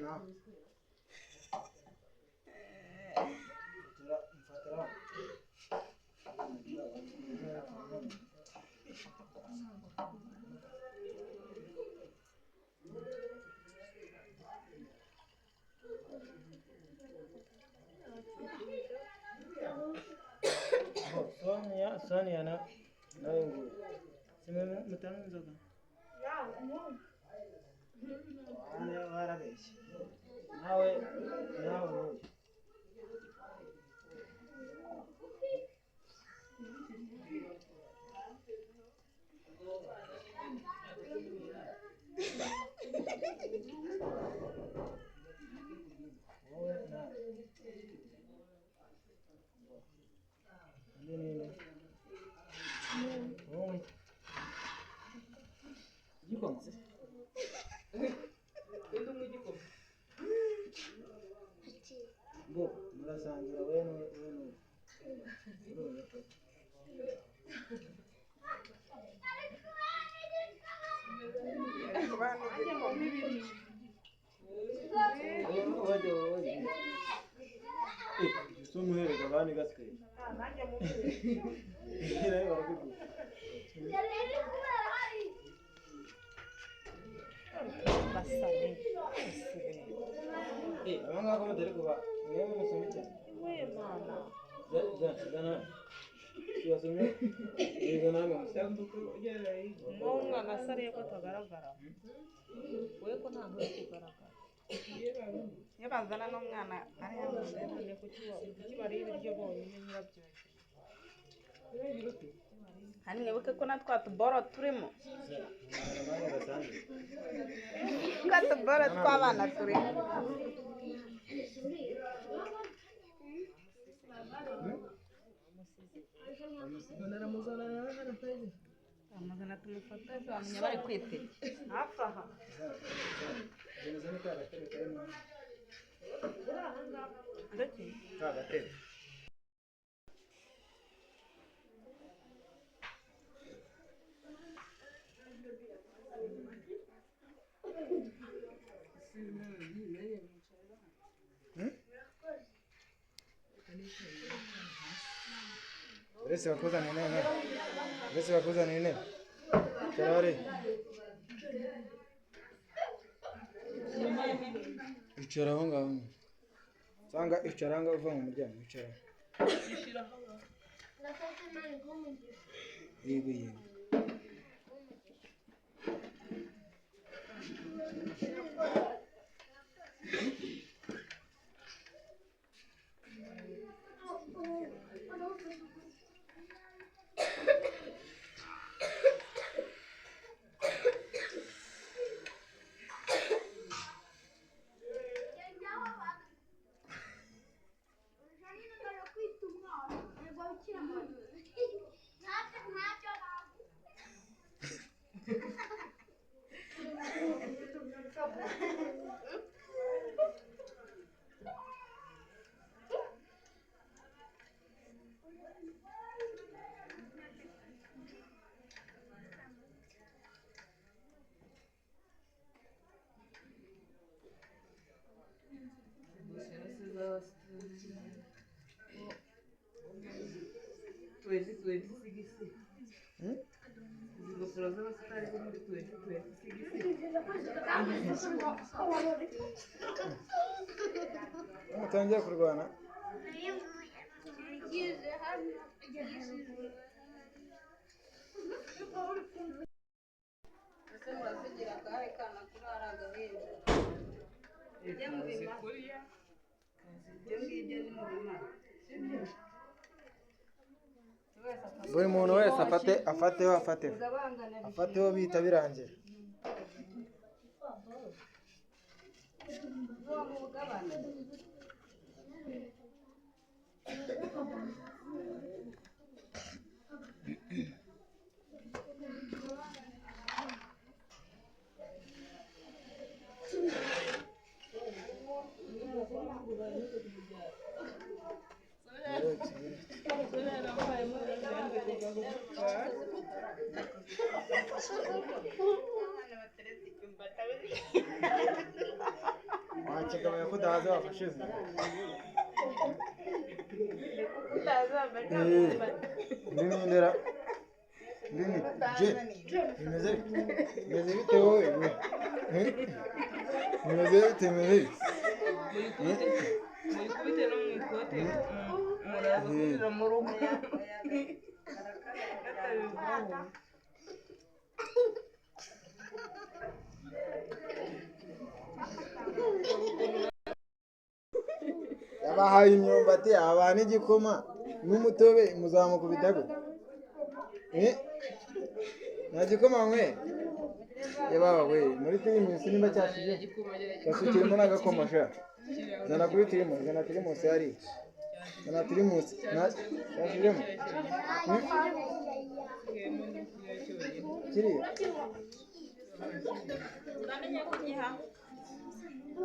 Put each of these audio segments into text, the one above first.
Nawe mfatira. Sonia, Sonia na nawe nguyu simwe mutanywa inzoga. Ane warabeshye nawe nawe n'uyu. Wowe nawe undi ninde? Wowe igikoma se? Bo murasangira we we n'uyu. Umuhereza abandi gasigaye nawe barabiguha. Aba ngaba batari kuba mwebwe musome cyane. Zana tubasomye yego namwe musome. N'umwana asariye ko atagaragara, we ko nta muntu kugaragara. Iyo bazana n'umwana ari hano. None kuki bariye ibiryo bonyine ntibabyoze? Kandi mwibuke ko na twa tuboro turimo, abana basangiye, twa tuboro tw'abana turimo. Bamuzana tumufate, bamenya bari kwitega hafi aha. Zana ka gatebe karimo. Ndetse Ka gatebe. Uretse bakuzanira intebe, uretse bakuzanira intebe, icara hariya, icara aho ngaho cyangwa icara aho ngaho uva mu muryango, icara. Yego yego. Mutangiye kurwana. Ese murazigira akahe kana kuri ari agahinja? Ibyo mu bimara, ibyo ngibyo ni mu bimara. Buri muntu wese afate, afateho, afateho, afateho bihita birangira. Kigabo yakudahaze wafashe izi. Ndi nindera. Ndi ni je. Bimeze bite? Bimeze bite wowe? Bimeze bite bimeze bite? Muyikubite no mu ikote muraza kurira mu rugo. Atabivaho. Yabahaye imyumbati, abaha n'igikoma n'umutobe, muzamukubita gute? Eh? Nta gikoma mwe? Yababa we, muri tirimusi nimba cyashize. Cyasukirimo n'agakoma sha. Zana kuri tirimusi, zana tirimusi hariya. Zana tirimusi, na cyashizemo. Kiriya.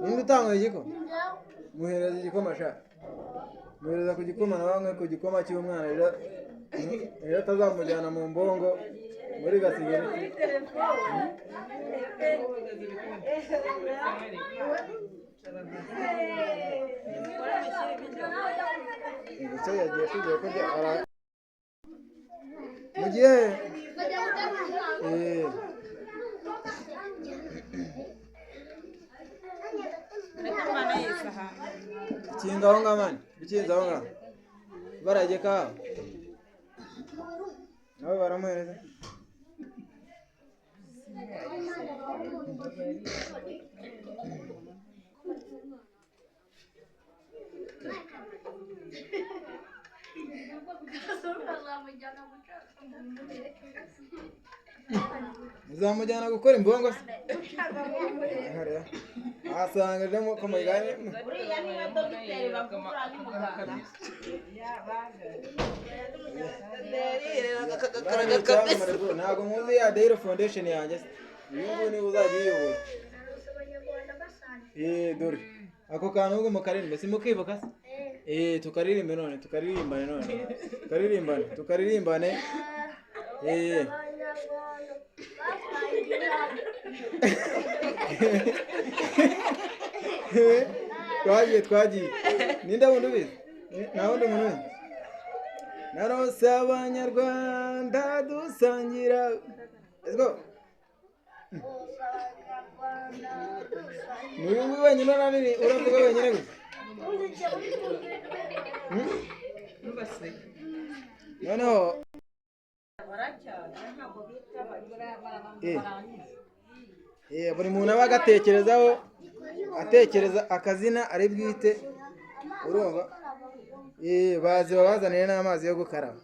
Ninde utanga igikoma? Muhereza igikoma sha. Muhereza ku gikoma na bamwe ku gikoma cy'umwana ejo ejo atazamujyana mu mbongo muri gasigari. Gusa yagiye tugiye kurya ara mugiye eh Mwana yisahani. Ikinga aho ngaho mani, ikinze aho ngaho. Barageka aho. Nabo baramuhereza. Muzamujyana gukora imbongo se? Hariya. Ahasanga ejo ko mugane. Uriya niwe dogiteri bavura ni muganga. Ntabwo muzi ya Dayiro Foundation yanjye se. Uyu nguyu niwe uzajya uyiyobora. Eh, dore. Ako kantu ubwo mukaririmbe simukibuka se? Eh, tukaririmbe none, tukaririmbane none. Tukaririmbane, tukaririmbane. Eh. Twagiye twagiye. Ninde wundi ubizi? Nta wundi muntu ubizi. Narose abanyarwanda dusangira. Let's go. Ni uyu nguyu wenyine urariri uravuga wenyine gusa. Noneho eh buri muntu aba agatekerezaho atekereza akazina ari bwite urumva bazi babazanire n'amazi yo gukaraba.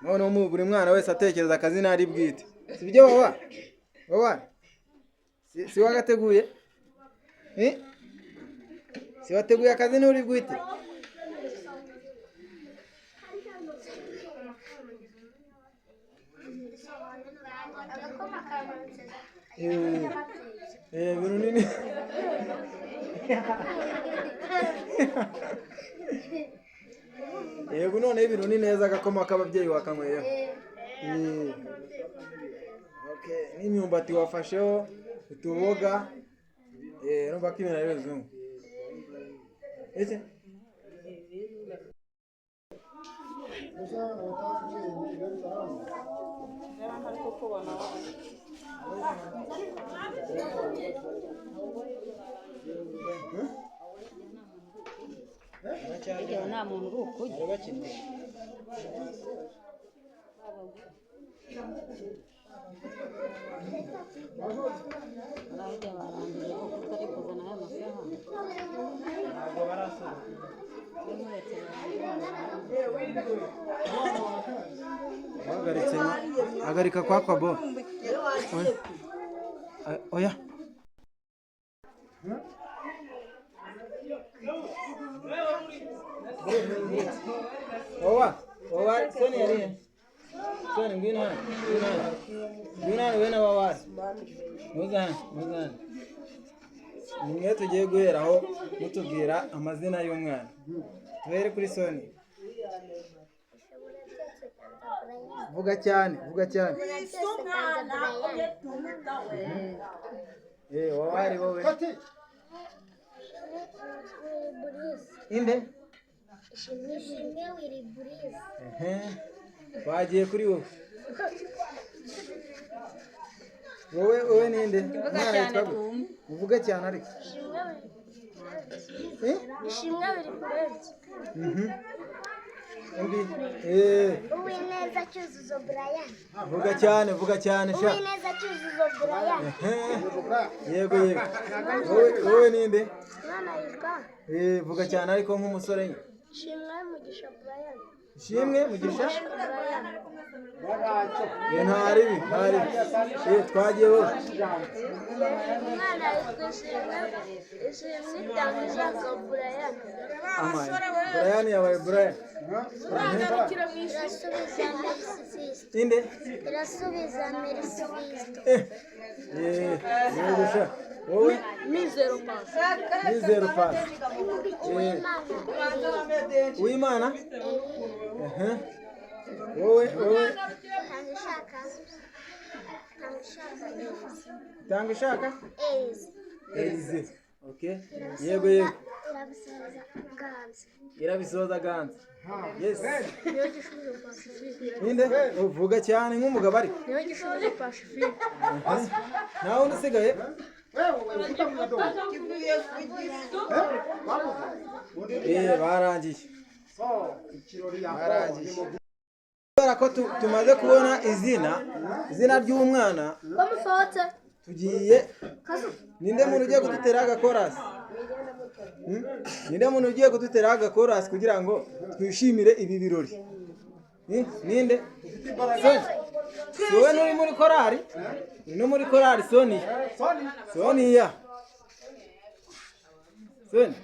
Noneho buri mwana wese atekereza akazina ari bwite. Si byo baba? Baba? Si wagateguye? Eh? Si wateguye akazina uri bwite? Eh, bintu nini? Yego none ibintu ni neza agakoma k'ababyeyi wakanyweyeho. Eh. Okay, n'imyumbati wafasheho utuboga. Eh, urumva ko ibintu ari bizungu. Iki? Nta muntu uri ukujya. Bararya barangije kuko utari kuzana aya masaha. Ntabwo barasohoka. Uhagaritse hagarika kwa kwa bo. Oya. Oya. Owa, owa, Soni yari. Soni ngwino hano, ngwino hano. Ngwino hano wena wawa. Muze hano, muze hano. Nimwe tugiye guheraho mutubwira amazina y'umwana. Tuhere kuri Soni. Vuga cyane, vuga cyane. Eh, wowe ari wowe. Wiliburize. Inde? Ishimwe Wiliburize. Ehe. Bagiye kuri wowe. Wowe, wowe ninde? Umwana yitwa gute? Uvuge cyane ariko. Eh? Ishimwe Wiliburize. Mhm. Undi? Eh, Uwineza Cyuzuzo Brian. vuga cyane, vuga cyane sha. Uwineza Cyuzuzo Brian. Ehe. Yego, yego. Wowe, wowe ninde? Umwana yitwa Eh, vuga cyane ariko nk'umusore. Ishimwe Mugisha Brian. Ishimwe Mugisha? Brian. Eh, ntaribi, ntaribi. Eh, twagiye wowe. Umwana yitwa Ishimwe Ishimwe Itangishaka Brian. Amaye. Brian yabaye Brian. Irasubiza Mercy Fiston. Inde? Irasubiza Mercy Fiston. Eh. Eh, yego sha. Wowe? Mizero pasi. Mizero Pasi. Uwimana Uwimana? Ehe. Wowe, wowe Tangishaka. Tangishaka Elise. tanga ishaka? Elise. Elize. Okay. Yego, yego. Irabisoza Ganza. Irabisoza Ganza. Yes. Niyo gisubizo Pacifique. Ninde? Uvuga cyane nk'umugabo ariko. Niyo gisubizo Pacifique. Ehe. Nta wundi usigaye? Eh, barangiye. Barangiye. Kubera ko tumaze kubona izina, izina ry'umwana, Bamusohotse. tugiye. Ninde muntu ugiye kudutera agakorasi? Hmm? Ninde muntu ugiye kudutera agakorasi kugira ngo twishimire ibi birori? Hmm? Ninde? Soni. Si wowe nturi muri korari? Uri no muri korari Soni. Soniya. Soni.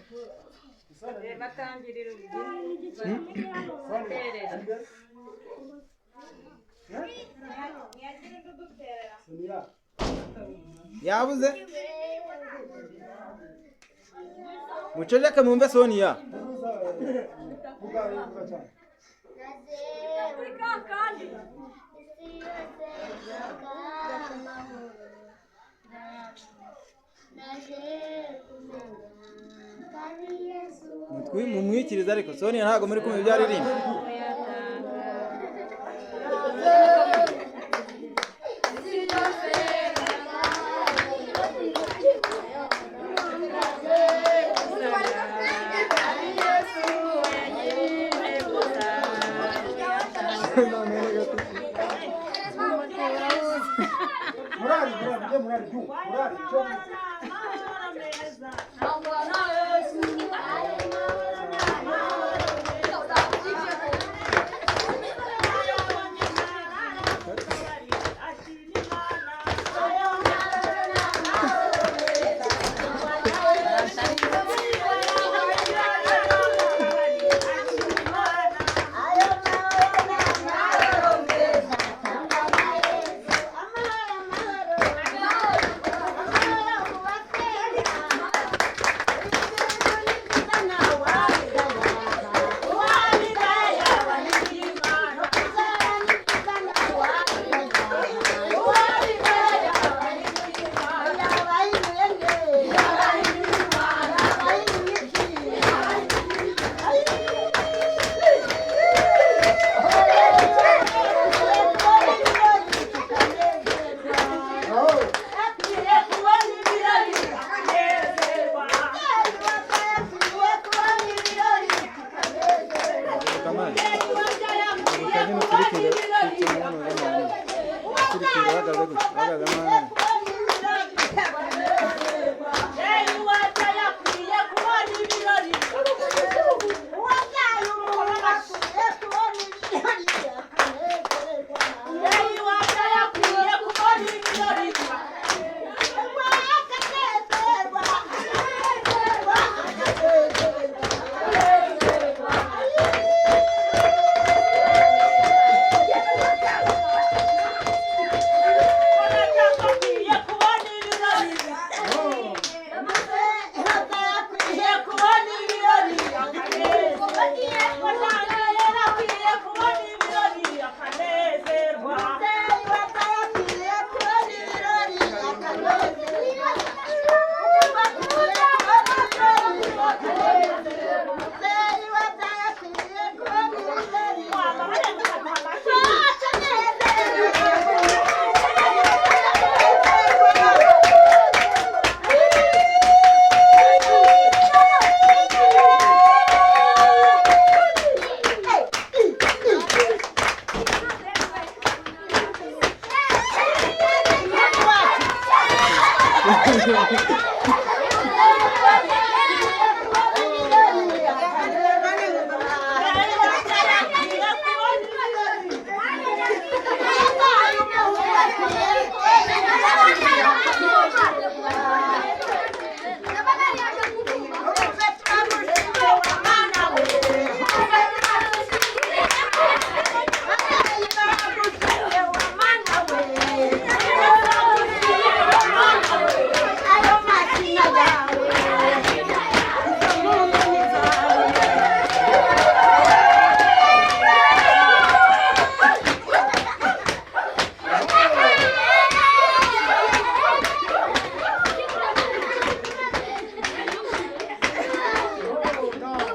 Batangirira ubuterera. Yabuze? Muceceke mwumve Soniya. Mumwikirize ariko Soniya ntabwo muri kumva ibyo aririmba.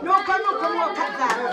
Nuko nuko mwokabyara.